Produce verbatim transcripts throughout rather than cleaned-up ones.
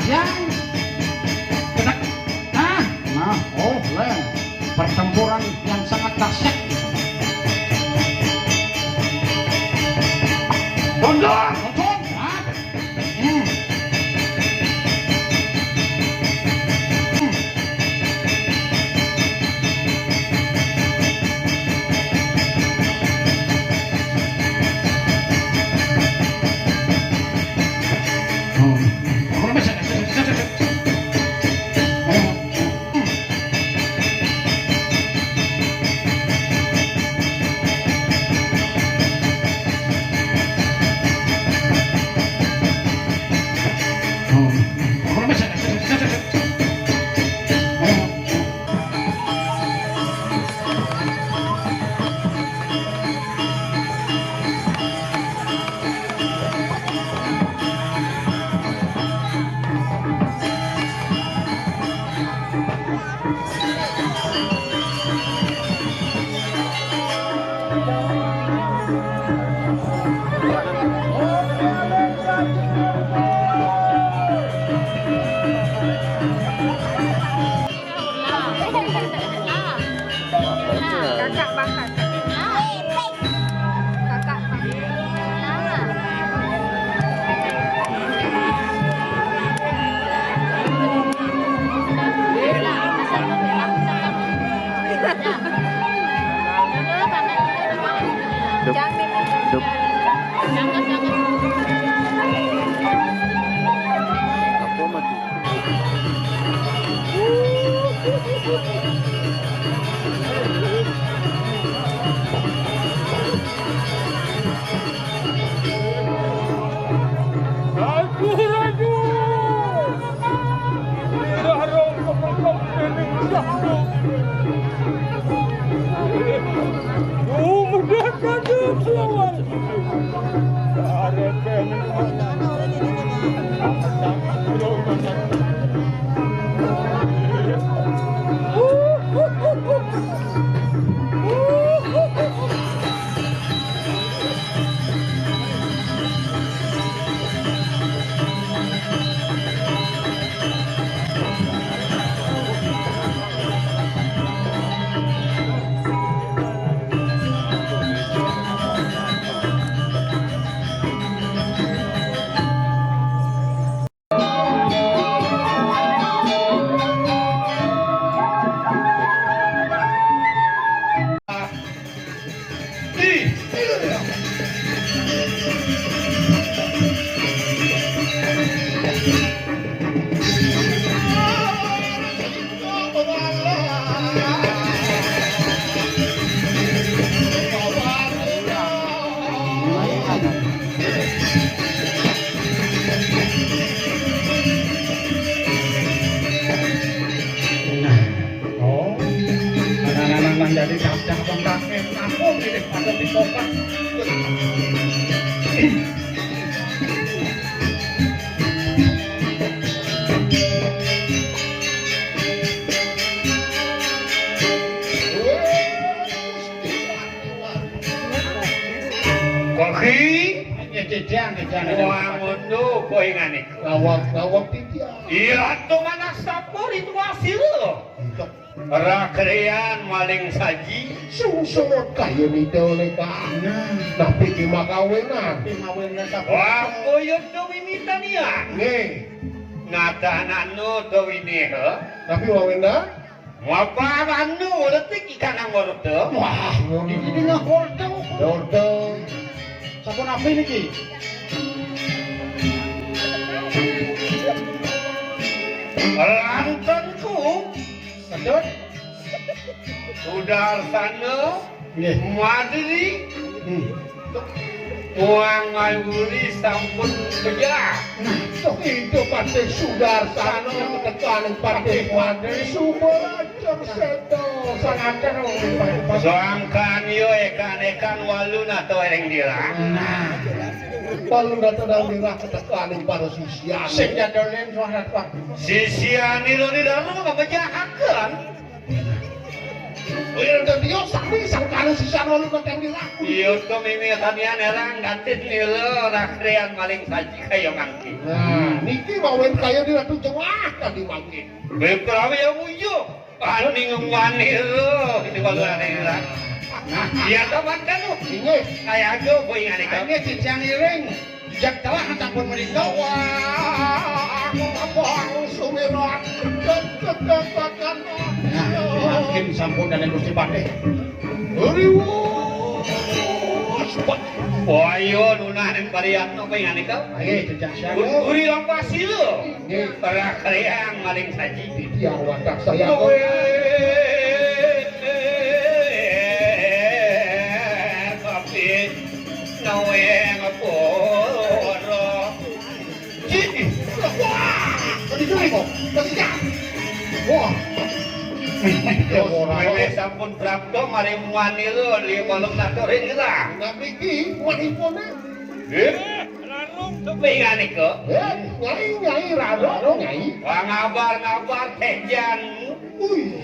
Yang kena, nah, nah, oh, leh. Pertempuran yang sangat dahsyat. Mundur, mundur. Nah. Hmm. Kakak bangkat. Kakak bangkat. Dup. Dup. Apa mati? Ragu, ragu. Ira rong kepekep dening jago. Duh, mudah kadang lawan. Karepen. Nah, oh, anak-anak nang jadi cacah bang kakek, aku pilih pada di kota. Kohi. Nyececang, nyececang. Wah, ngono kohi ngane. Lawak, lawak titiang. Iya, tuh mana sapur itu hasil. Untuk rakrean maling saji. Sungsut kaya nida oleh Kak. Nah. Tapi ki makawinan. Tapi mawinan tapi. Wah, koyo do mimitan ya. Nggih. Ngadananu do wini, he. Tapi mawinan. Maparanu retik ikan angordo. Wah, iki dina hordo. Hordo. Sampun apa niki? Lantenku. Sedot. Sudarsana. Nggih. Madri. Hmm. Tuang Ngayuli sampun pejah. Nah, toh itu Patih Sudarsana ketekaning Patih Madri Subarajeng Sedo. Sangaten, oh, Patih. Sangkan yo ekan-ekan walu nato ring dirah. Nah. Walu nato ring dirah ketekaning para sisian. Sing jadolen suara, Pak. Sisian ilo di dalam apa jahakan? Wira Dandiya sami sangkana sisan walu nang kang nira. Iya, to mimi tanian erang katin nila rakrean maling saji kaya mangki. Nah, Niki mawen kaya di Ratu Jengah tadi mangke. Beprawi yang ujuk. Aning manira, ini malah aneh lah. Nah, iya, teman kan lu. Inggih. Kayak aku, boy, ngene kan. Inggih, cicang iring. Jak telah ataupun menikah. Wah, aku apa sumirat. Kekekekan. Nah, makin sampun dan Gusti Patih. Riwus. Wah, iya, nunahin varian apa yang aneh kau? Ayo, cicang siapa? Uri apa sih lu? Nggih. Para kriang maring saji. Titiang watak saya. Kowe, tapi nawe ngapura. Cih. Wah, tadi dulu kok. Tadi ya. Wah. Ya, ora. Kowe sampun prapta mari muani lho, li kolom naturin lah. Nah, mriki manipune. Eh? Tapi ngene kok. Eh, Nyai, Nyai, Raro, Nyai. Wah, ngabar-ngabar tejan. Wih,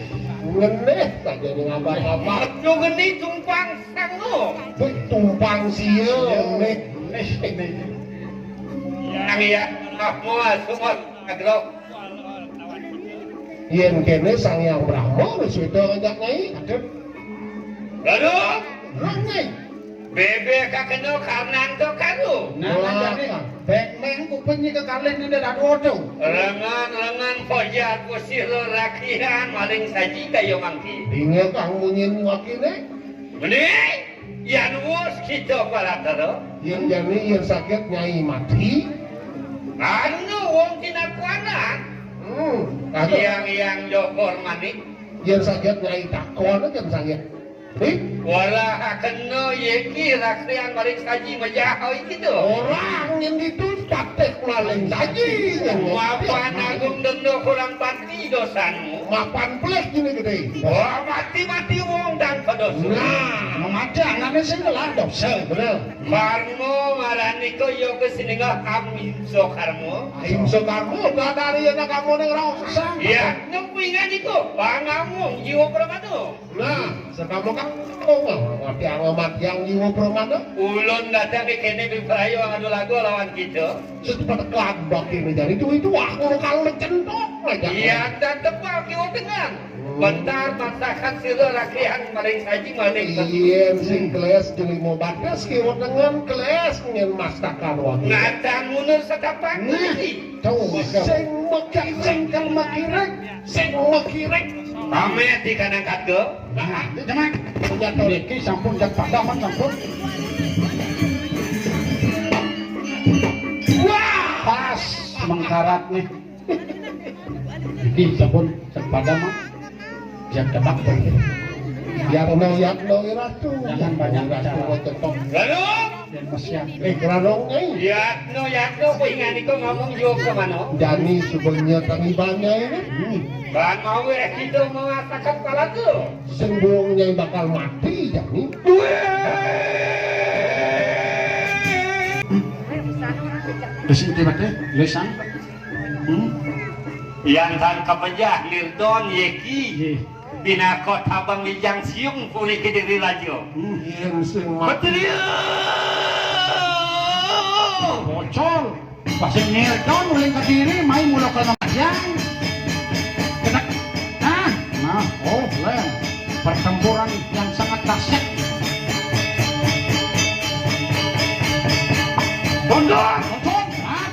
ngeneh saja nih ngabar-ngabar. Yo geni tumpang sangu. Wih, tumpang sia, ngeneh. Yang iya, semua, semua, agro. Yen kene Sang Hyang Brahma wis weda ngajak Nyai. Aduh. Aduh. Rong, Nyai. Bebek kakeno karnanto karo. Nah, nah, jadi, bek meng kuping iki kekalih dene dak wodo. Lengan-lengan pojat kusir rakihan maling saji kaya mangki. Dinge kang munyin wakine. Mending yan wus kita paratara. Yen jane yen saged Nyai mati. Anu wong tinakuanan. Hmm, kata. Yang-yang jokor manik. Yen saged Nyai takon, yen saged. Nih? Wala hakena yeki rakrian maring saji majah iki to. Orang yang itu patih maling saji. Mapan agung denda kurang pati dosanmu. Mapan plus gini gede. Wah, mati-mati wong dan kedosa. Nah, memacang ngene sing ngelah dosa. Bener. Karma marani ko ya ke siningah ahimsa karma. Ahimsa karma, dadari ana kamu ning ora usah. Iya, nyempingan iku pangamung jiwa pramana. Nah, sekamu kan oh, mati angel mati yang jiwa pramana. Ulun datang ke kene biprayo adu lagu lawan kita. Setepat kelambak ini jadi itu itu aku kalau mencentok aja. Iya, dan tebak kiwa dengan. Bentar masakan sira rakihan maring saji maring. Yen sing keles jelimo bates kiwa tengen keles ngen masakan wagi. Ngatan munur setapak. Nah, iki. Tuh, sing mekirek, sing mekirek, sing mekirek. Pamit di kanang kadga. Nah, di demak. Punya niki sampun jak padaman sampun. Wah, pas mengkarat nih. Iki sampun sepada mah. Yang demak. Yatno, yatno, Ratu. Jangan banyak bicara. Lalu? Dan mesian. Eh, Ranong, eh. Yatno, yatno, kuwi ngani kok ngomong yo ke mana? Jani sebenarnya tangi banyak ini. Hmm. Kan mau ya kita mengatakan pala tu. Sembungnya bakal mati, Jani. Weh. Terus itu, Pak, eh, Lesang. Hmm? Yang tan kepejah Lirdon Yeki. Nggih. Binakot abang wijang siung puri kediri raja. Hmm. Yen sing mati. Betul. Bocor. Pas Lirdon uling kediri, main mula ke lemah yang. Kena. Nah, nah, oh, lem. Pertempuran yang sangat dahsyat. Bondor, bocor. Nah.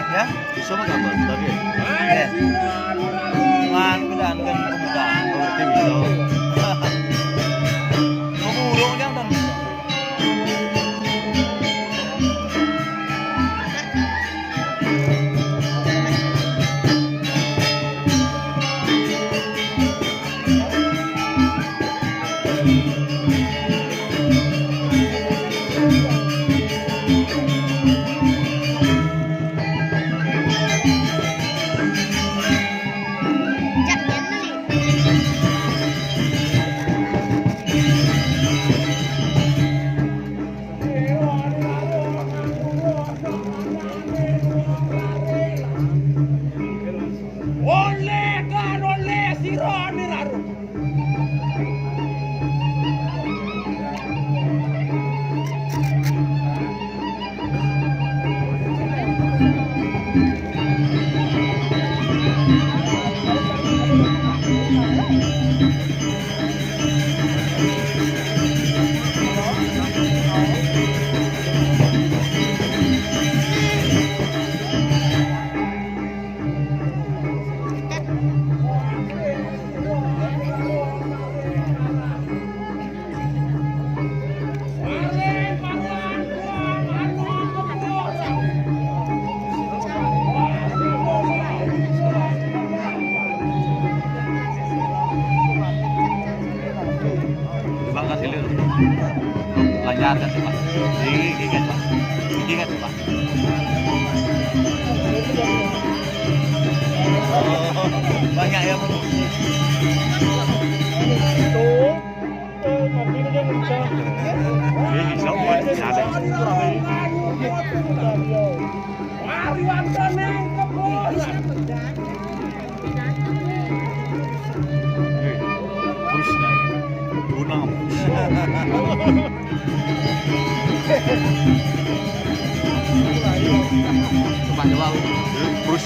Ya, bisa mah gambar, tapi ya. Eh. Ngan, udah, kan, udah, udah, bisa. Mau burung, jangan. Oleh kan oleh sira niraro. Dibangkat dulu. Lancar kan, Pak? Tinggi kan, Pak? Tinggi kan, Pak? Banyak ya, Pak? Ini bisa, Pak. Ada. Terus, Dunang. Coba, coba, terus.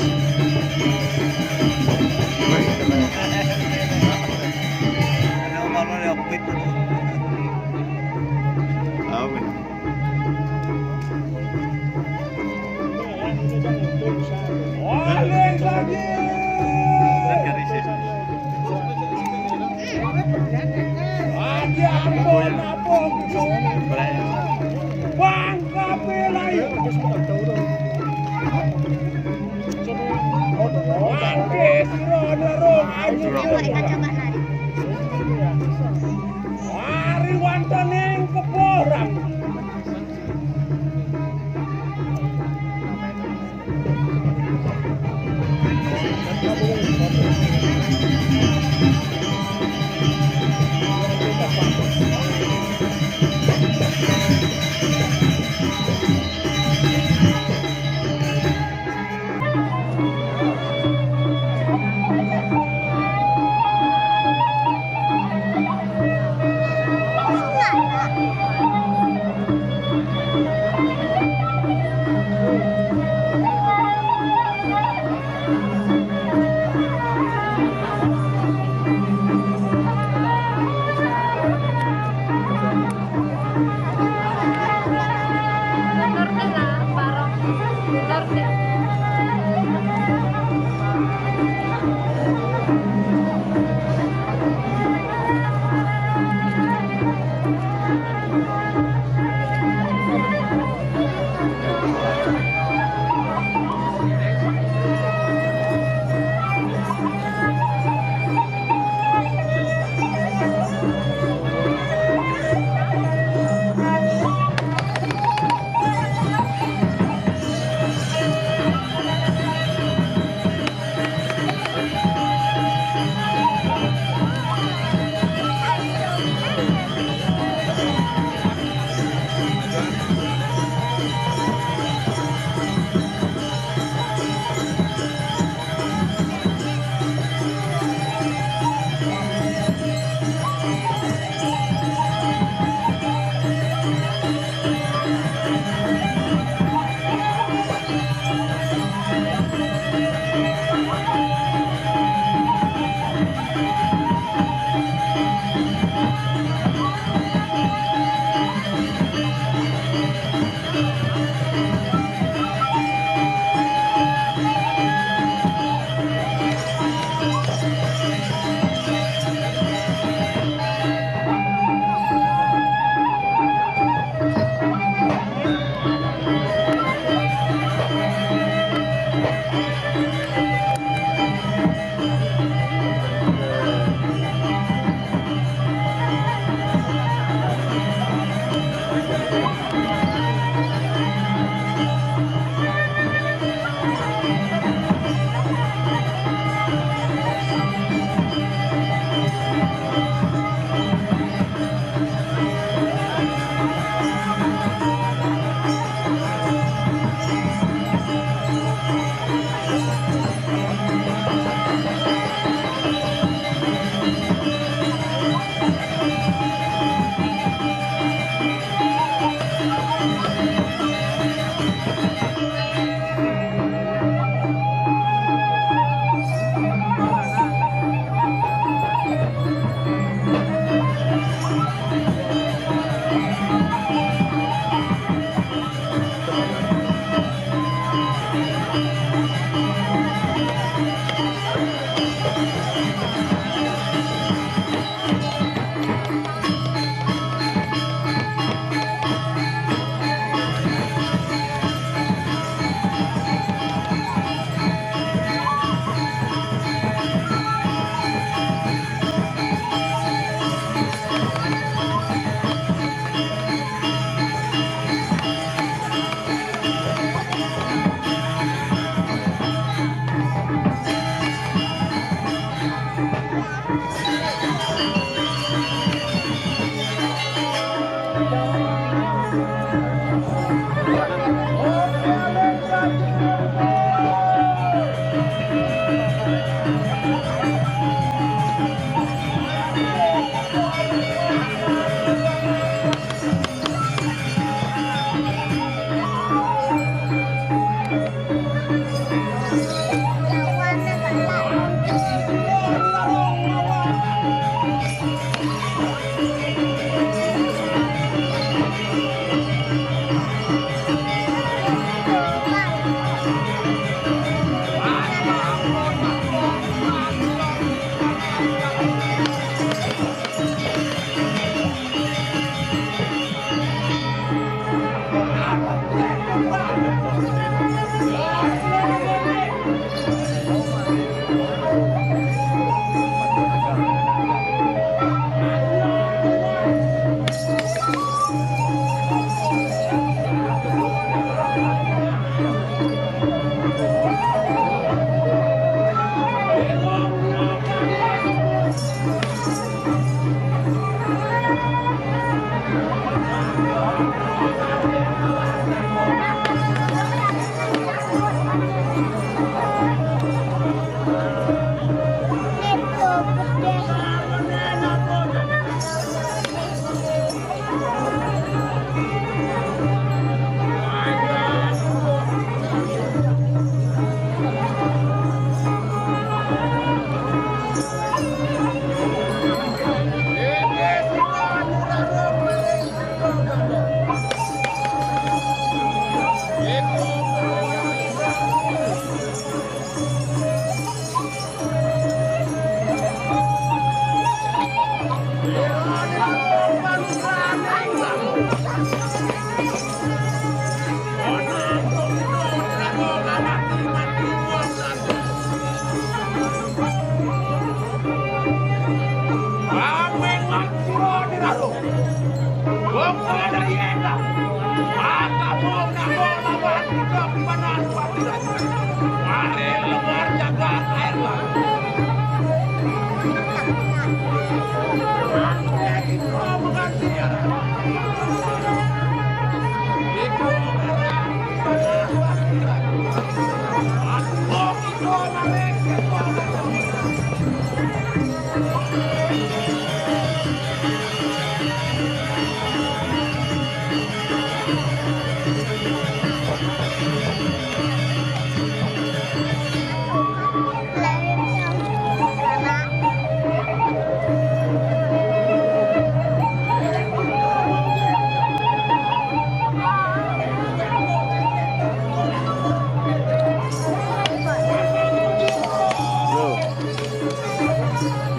Ada apa, apa, apa? Apa? Adi ampun, ampun. Bang, kabeh lai. Mati sira nerung ayu. Mari wonten ing keborang.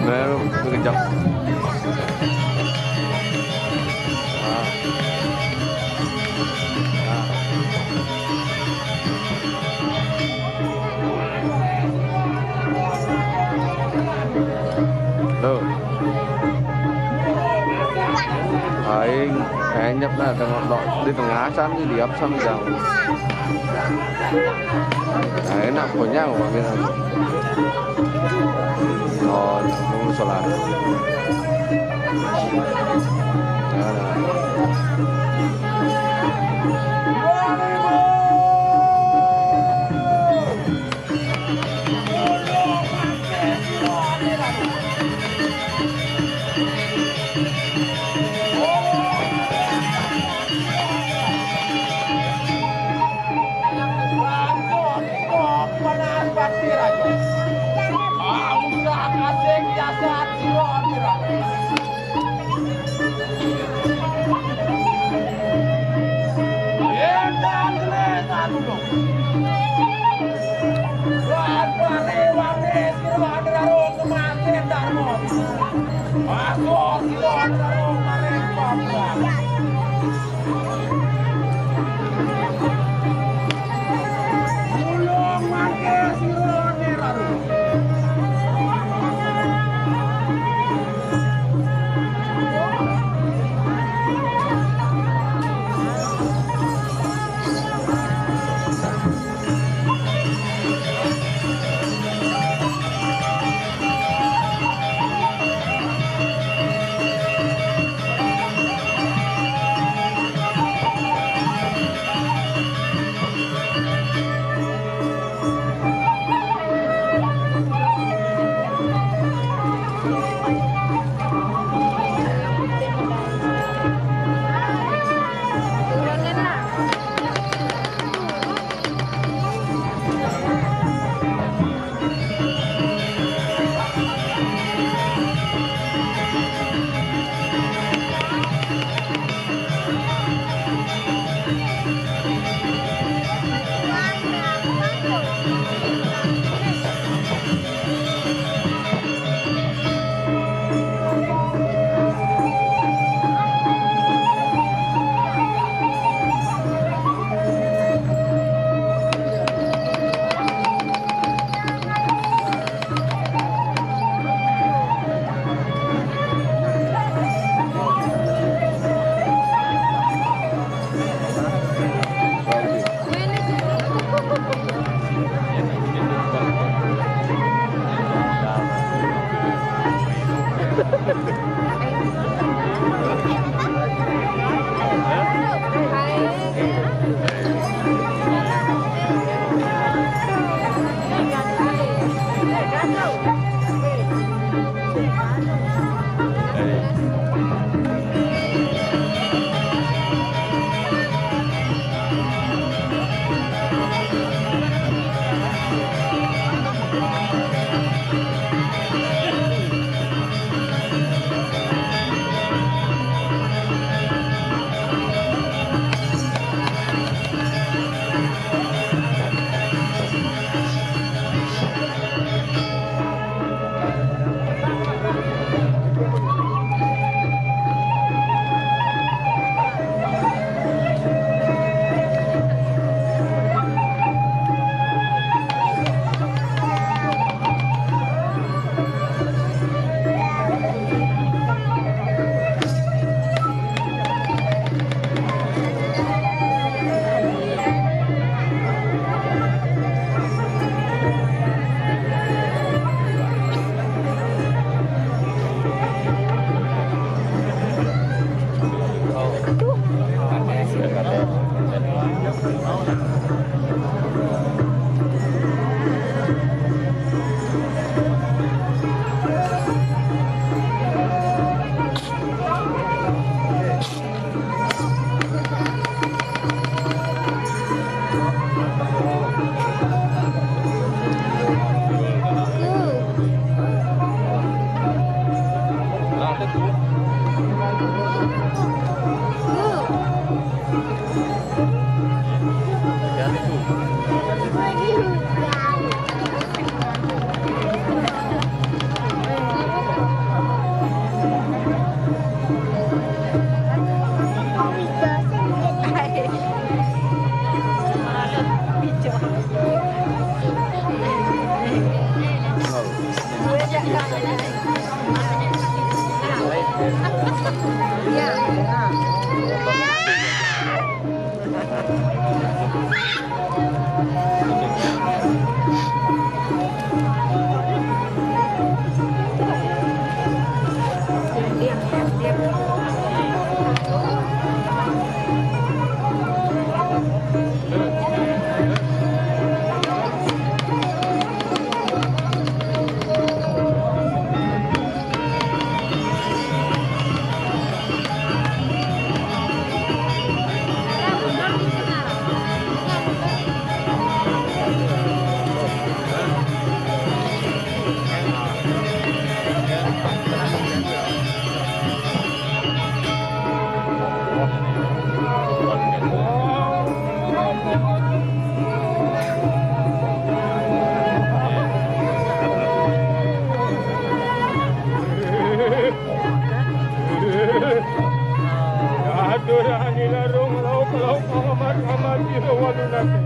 Baru kejap. Ah. Ah. Loh. Aing, aing nyep na tengok tok di tengah sam di diap sam jauh. Nah, enak punya aku makin. Oh, mau salah. Ya, nah. Aduh, ani larung lauk-lauk amat-amat ira walunake.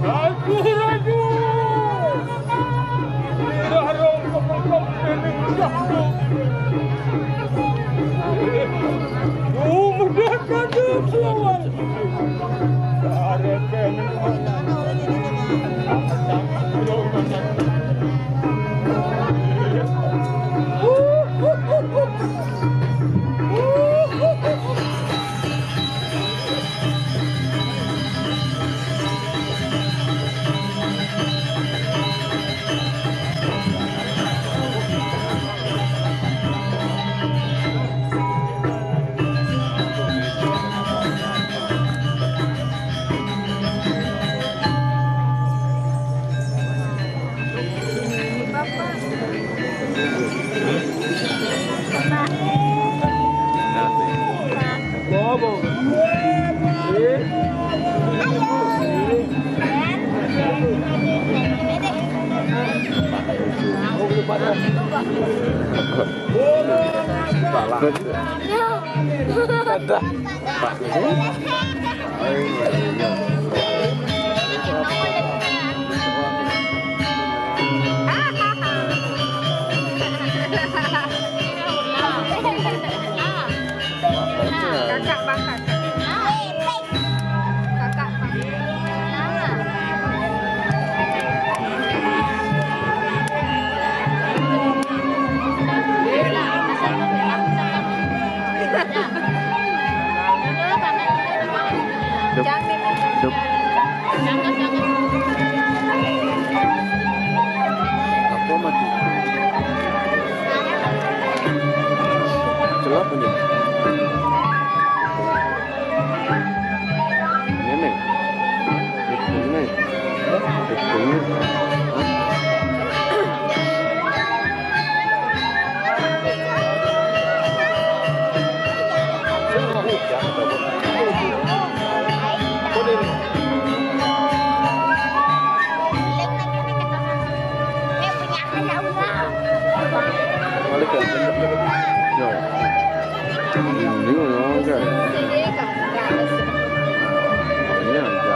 Aduh, aduh. Darah rong kepentok dening Syahdu. Duh, mudah kada selawan. Darah dening Salah. Ada. Kakak bakar. Kakak bakar. Dup. Dup. Apa mati? Celap aja. Ini nih. Ini. Ini. Balik ya? Yo. Ini orang kan. Ini aja.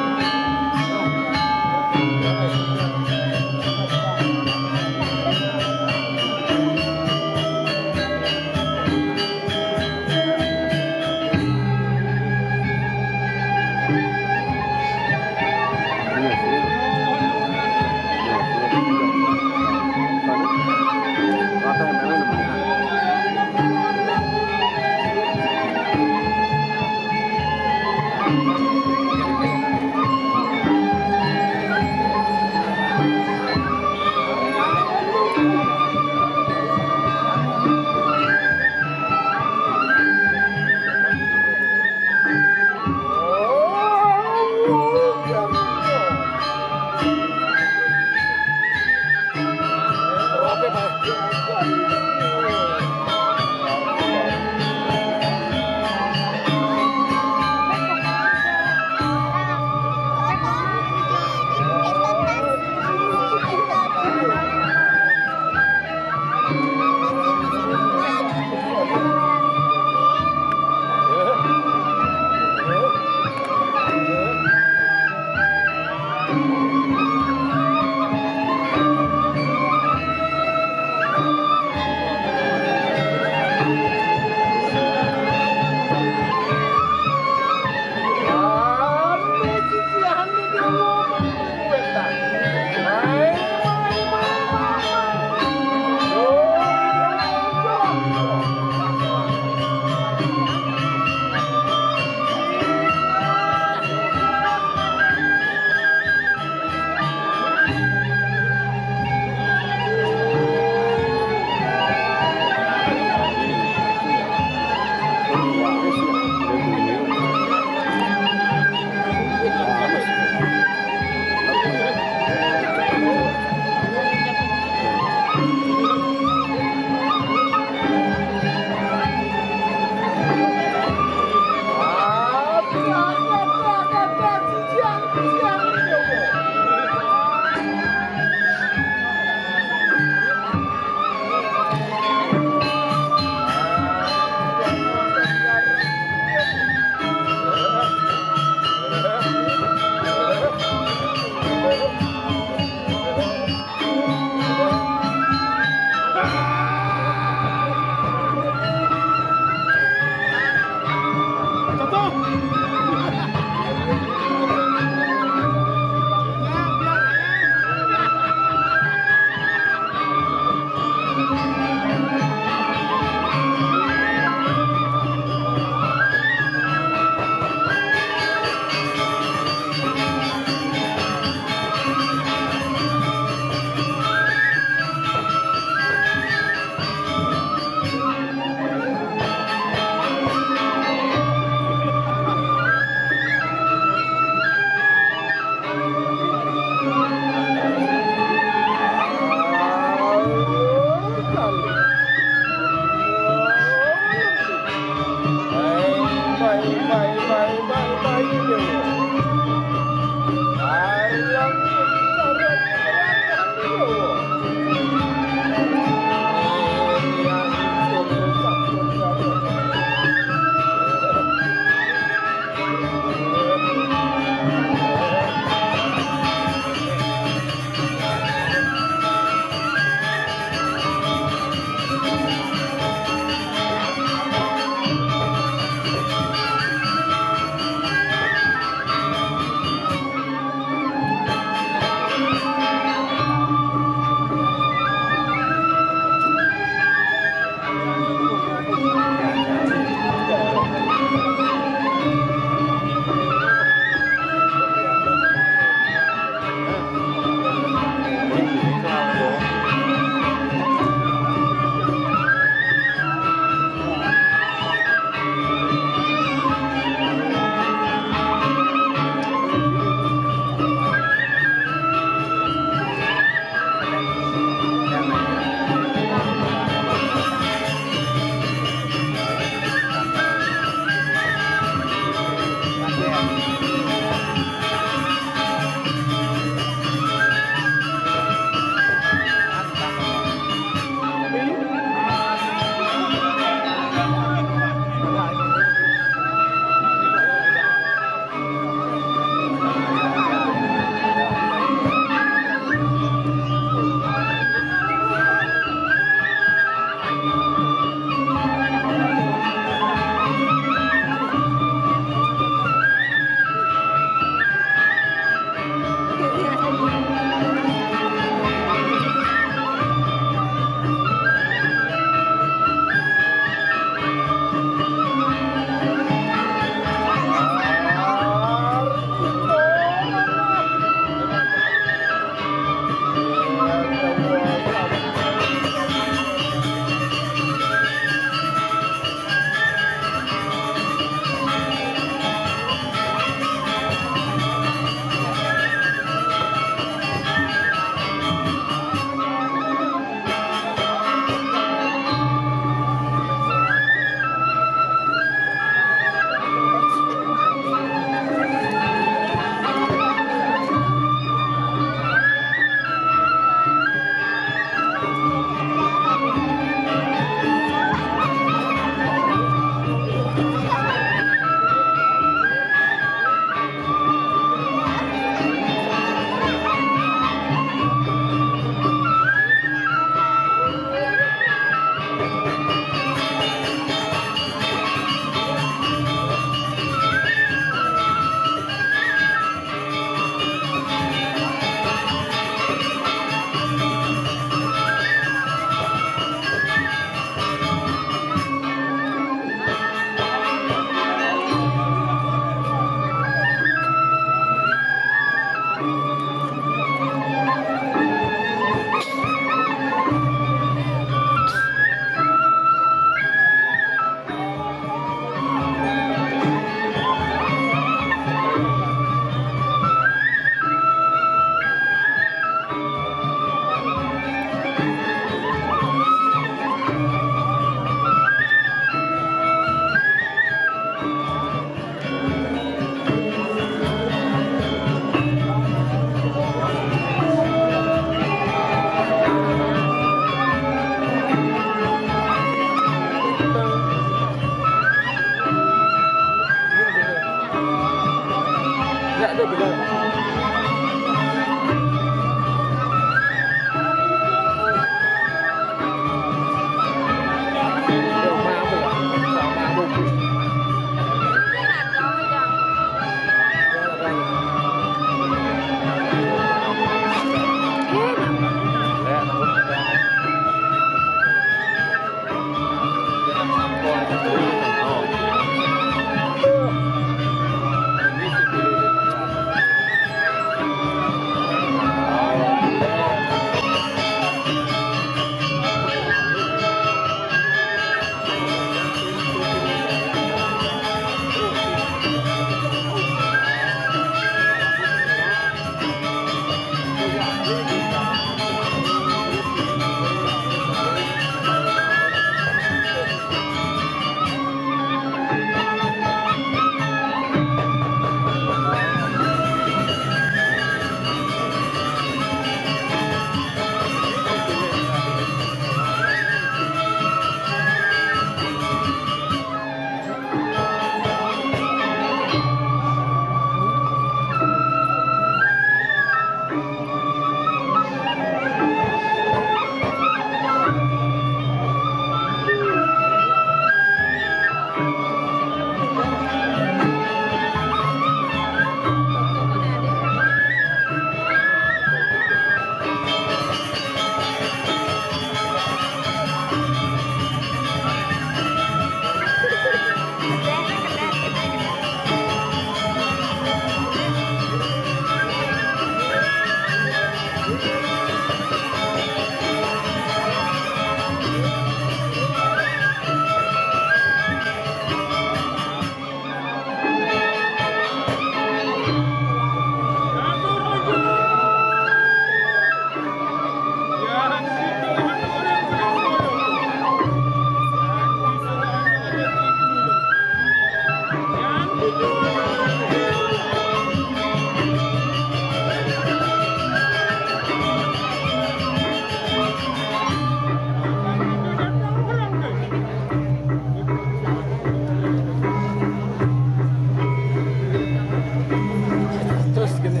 Terus gini.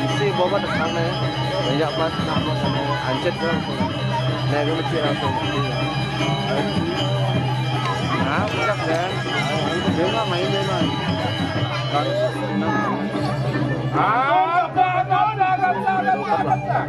Isi bawa dekat nih. Banyak pas nak makan ancet kan. Nah, itu mesti langsung. Nah, budak dan. Dia mah main dia mah. Kan. Ah, ada, ada, ada, ada, ada, ada.